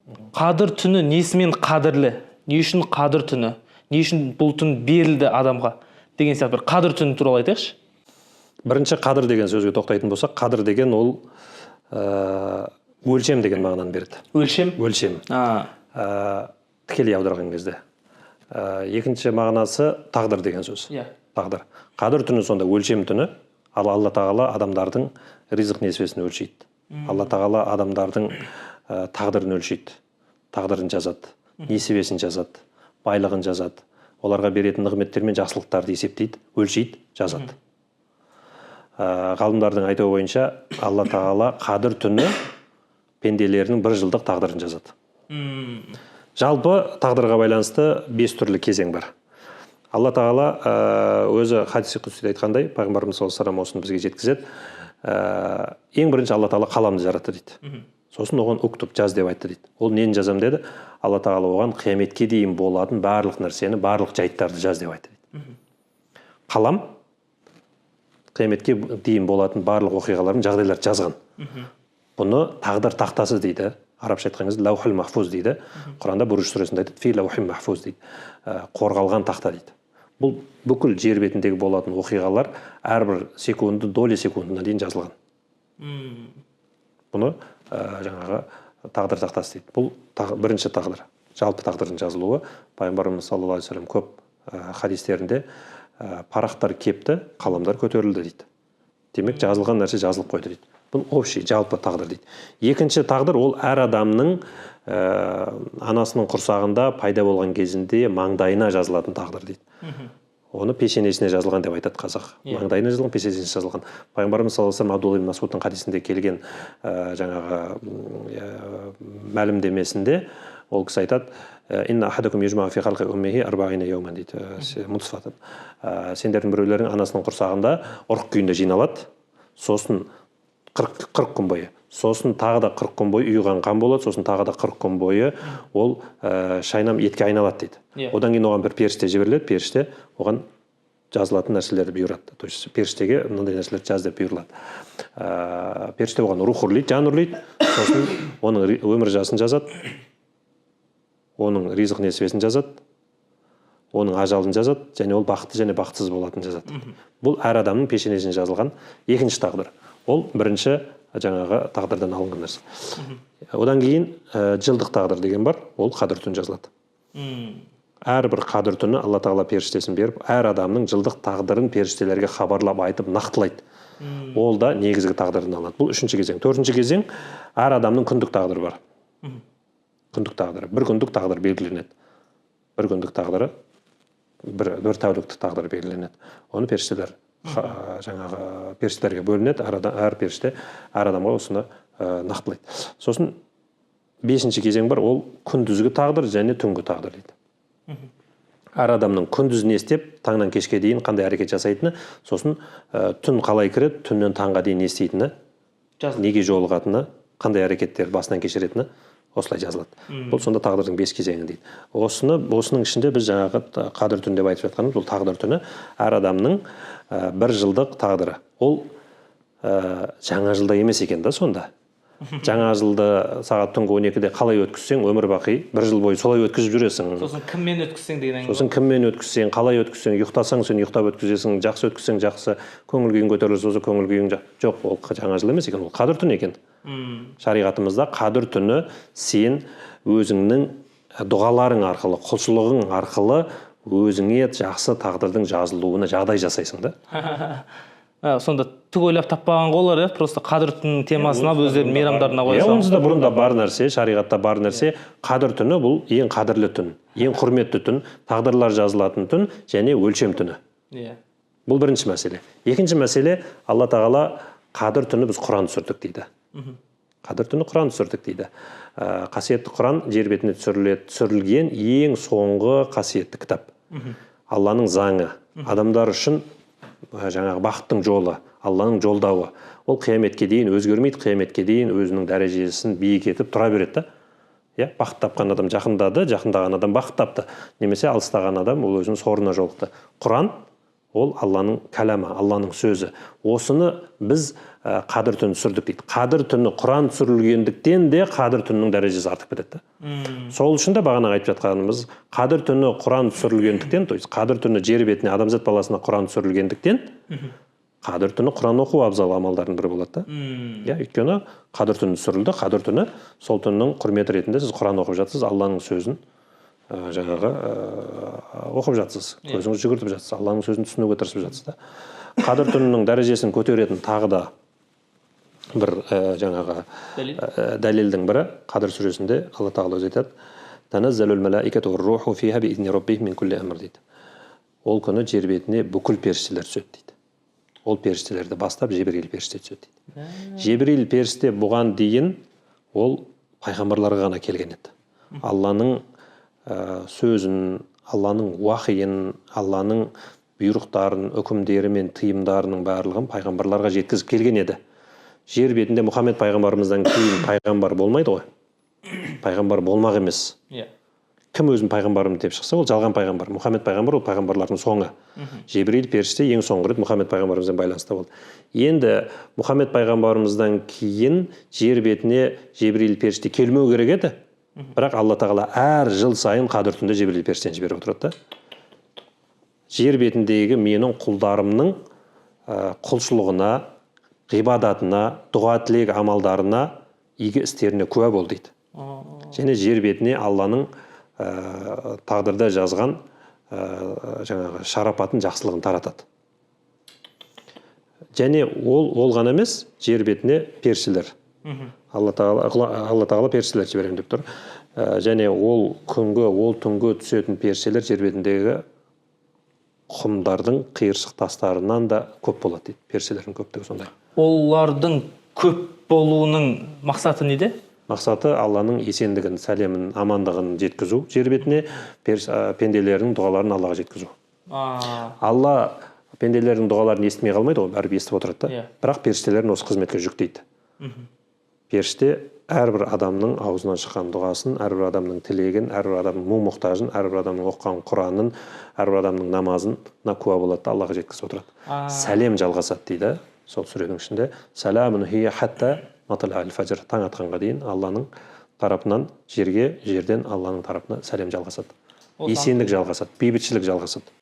Қадір түні несімен қадірлі, не үшін қадір түні, не үшін бұл түн берілді адамға деген сияқты бір қадір түні туралы айтайықшы. Бірінші қадір деген сөзге тоқтайтын болсақ, қадір деген ол өлшем деген мағынаны береді. Өлшем. Өлшем. Тікелей аударған кезде. Екінші мағынасы тағдыр деген сөз. Тағдыр. Қадір түні сонда өлшем түні. Ал Алла тағала адамдардың ризық несібесін өлшейді. Алла тағала адамдардың тағдырын өлшейді. Тағдырын жазады, несібесін жазады, байлығын жазады. Оларға беретін нығметтер мен жақсылықтарды есептейді, өлшейді, жазады. Ғалымдардың айтуы бойынша, Алла тағала қадір түні пенделерінің бір жылдық тағдырын жазады. Жалпы тағдырға байланысты 5 түрлі кезең бар. Алла тағала өзі хадис құдсиде айтқандай, пайғамбарымыз саллаллаху алейхи вассалам осыны бізге жеткізеді. Ең бірінші Алла тағала қаламды жаратты дейді. Сосын оған уктуб, жаз деп айтты дейді. Ол нені жазам деді? Алла тағала оған қияметке дейін болатын барлық нәрсені, барлық жайттарды жаз деп айтты дейді. Қалам қияметке дейін болатын барлық оқиғалар мен жағдайларды жазған. Бұны тағдыр тақтасы дейді. Арабша айтқан кезде лаухил махфуз дейді. Құранда Буруж сүресінде айтады, фи лаухи махфуз дейді. Қорғалған тақта дейді. Бұл бүкіл жер бетіндегі болатын оқиғалар әрбір секунды, доля секундына дейін жазылған. Бұны жаңағы тағдыр тақтасы дейді. Бұл бірінші тағдыр. Жалпы тағдырдың жазылуы. Пайғамбарымыз саллаллаху алейхи вассалам көп хадистерінде парақтар кепті, қаламдар көтерілді дейді. Демек, жазылған нәрсе жазылып қойды дейді. Бұл общий, жалпы тағдыр дейді. Екінші тағдыр ол әр адамның анасының құрсағында пайда болған кезінде маңдайына жазылатын тағдыр дейді. Оны пешенесіне жазылған деп айтады қазақ. Маңдайына жазылған, пешенесіне жазылған. Пайғамбарымыз саллаллаху алейхи вассалам Абдулла ибн Масудтың хадисінде келген жаңағы мәлімдемесінде ол кісі айтады, «Инна ахадакум южмау фи халқи уммихи арбаина яуман» дейді, нутфатан. Сендердің біреулерің анасының құрсағында ұрық күйінде жиналады, сосын 40 күн бойы, сосын тағы да 40 күн бойы ұйыған қан болады, сосын тағы да 40 күн бойы ол шайнам етке айналады дейді. Одан кейін оған бір періште жіберіледі, періште оған жазылатын нәрселерді бұйырады. То есть періштеге мынандай нәрселерді жаз деп бұйырылады. Періште оған рух үрлейді, жан үрлейді, сосын оның өмір жасын жазады, оның ризық несібесін жазады, оның ажалын жазады және ол бақытты және бақытсыз болатынын жазады. Бұл әр адамның пешенесіне жазылған екінші тағдыр. Ол бірінші жаңағы тағдырдан алынған нәрсе. Одан кейін жылдық тағдыр деген бар, ол қадір түні жазылады. Әрбір қадір түні Алла тағала періштесін беріп, әр адамның жылдық тағдырын періштелерге хабарлап айтып нақтылайды. Ол да негізгі тағдырдан алынады. Бұл үшінші кезең. Төртінші кезең, әр адамның күндік тағдыры бар. Күндік тағдыры, бір күндік тағдыр белгіленеді. Бір күндік тағдыры, бір тәуліктік тағдыр белгіленеді. Оны періштелер жаңағы періштелерге бөлінеді, әр періште әр адамға осыны нақтылайды. Сосын бесінші кезең бар, ол күндізгі тағдыр және түнгі тағдыр дейді. Әр адамның күндіз не істеп, таңнан кешке дейін қандай әрекет жасайтыны, сосын түн қалай кіреді, түннен таңға дейін не істейтіні, неге жолығатыны, қандай әрекеттер басынан кешіретіні осылай жазылады. Бұл сонда тағдырдың 5 кезеңі дейді. Осының ішінде біз жаңағы қадір түні деп айтып жатқанымыз бұл тағдыр түні, әр адамның бір жылдық тағдыры. Ол жаңа жылда емес екен да сонда. Жаңа жылды сағат түнгі 12-де қалай өткізсең, өмір бақи бір жыл бойы солай өткізіп жүресің. Сосын кіммен өткізсең деген әңгіме. Сосын кіммен өткізсең, қалай өткізсең, ұйықтасаң сен ұйықтап өткізесің, жақсы өткізсең жақсы, көңіл күйің көтерілсе болса көңіл күйің жоқ, ол жаңа жыл емес екен, ол қадір түні екен. Шариғатымызда қадір түні сен өзіңнің дұғаларың арқылы, құлшылығың арқылы өзіңе жақсы тағдырдың жазылуына жағдай жасайсың да. Сонда түк ойлап таппаған ғой олар, иә? Просто қадір түнінің темасын алып өздерінің мейрамдарына қоя Иә, салған. онсыз да бұрын да бар нәрсе, шариғатта бар нәрсе. Қадір түні бұл ең қадірлі түн, ең құрметті түн, тағдырлар жазылатын түн және өлшем түні. Бұл бірінші мәселе. Екінші мәселе, Алла тағала қадір түні біз Құран түсірдік дейді. Қадір түні Құран түсірдік дейді. Қасиетті Құран жер бетіне түсірілген ең соңғы қасиетті кітап. Алланың заңы, адамдар үшін жаңағы бақыттың жолы, Алланың жолдауы. Ол қияметке дейін өзгермейді, қияметке дейін өзінің дәрежесін биік етіп тұра береді да. Иә, бақыт тапқан адам жақындады, жақындаған адам бақыт тапты. Немесе алыстаған адам ол өзінің сорына жолықты. Құран Ол Алланың кәламы, Алланың сөзі. Осыны біз қадір түні түсірдік дейді. Қадір түні Құран түсірілгендіктен де қадір түнінің дәрежесі артып кетеді. Сол үшін де бағана айтып жатқанымыз, қадір түні Құран түсірілгендіктен, то есть қадір түні жер бетіне адамзат баласына Құран түсірілгендіктен, қадір түні Құран оқу абзал амалдардың бірі болады да. Иә, өйткені қадір түні түсірілді, қадір түні сол түннің құрметі ретінде сіз Құран оқып жатсыз, Алланың сөзін жаңағы оқып жатсыз, көзіңізді жүгіртіп жатсыз, Алланың сөзін түсінуге тырысып жатсыз да. Қадір түнінің дәрежесін көтеретін тағы да бір жаңағы дәлелдің бірі Қадір сүресінде Алла тағала өзі айтады: «Таназзалул малаикату вар-руху фиха биизни раббихим мин кулли амр» дейді. Ол күні жер бетіне бүкіл періштелер түседі дейді. Ол періштелерді бастап Жебірейіл періште түседі дейді. Жебірейіл періште бұған дейін ол пайғамбарларға ғана келген еді. Алланың сөзін, Алланың уахиын, Алланың бұйрықтарын, үкімдері мен тыйымдарының барлығын пайғамбарларға жеткізіп келген еді. Жер бетінде Мұхаммед пайғамбарымыздан кейін пайғамбар болмайды ғой. Пайғамбар болмақ емес. Кім өзін пайғамбарым деп шықса, ол жалған пайғамбар. Мұхаммед пайғамбар ол пайғамбарлардың соңы. Жебірейіл періште ең соңғы рет Мұхаммед пайғамбарымызбен байланыста болды. Енді Мұхаммед пайғамбарымыздан кейін жер бетіне Жебірейіл періште келмеу керек еді. Бірақ Алла тағала әр жыл сайын қадір түнде Жебірейіл періштені жіберіп отырады да. Жер бетіндегі менің құлдарымның құлшылығына, ғибадатына, дұға тілек амалдарына, игі істеріне куә бол дейді. Және жер бетіне Алланың тағдырда жазған жаңағы шарапатын, жақсылығын таратады. Және ол ғана емес, жер бетіне періштелер. Алла тағала періштелер жіберемін деп тұр. Және ол күнгі, ол түнгі түсетін періштелер жер бетіндегі құмдардың қиыршық тастарынан да көп болады дейді. Періштелердің көптігі сондай. Олардың көп болуының мақсаты неде? Мақсаты Алланың есендігін, сәлемін, амандығын жеткізу жер бетіне, пенделердің дұғаларын Аллаға жеткізу. Алла пенделердің дұғаларын естімей қалмайды ғой, бәрібір естіп отырады да. Бірақ періштелерін осы қызметке жүктейді. Періште әрбір адамның аузынан шыққан дұғасын, әрбір адамның тілегін, әрбір адамның мұң мұқтажын, әрбір адамның оқыған Құранын, әрбір адамның намазына куә болады да, Аллаға жеткізіп отырады. Сәлем жалғасады дейді сол сүренің ішінде. Саламун хия хатта матла'ил фажр, таң атқанға дейін Алланың тарапынан жерге, жерден Алланың тарапына сәлем жалғасады. Ол таң- Есендік жалғасады, бейбітшілік жалғасады.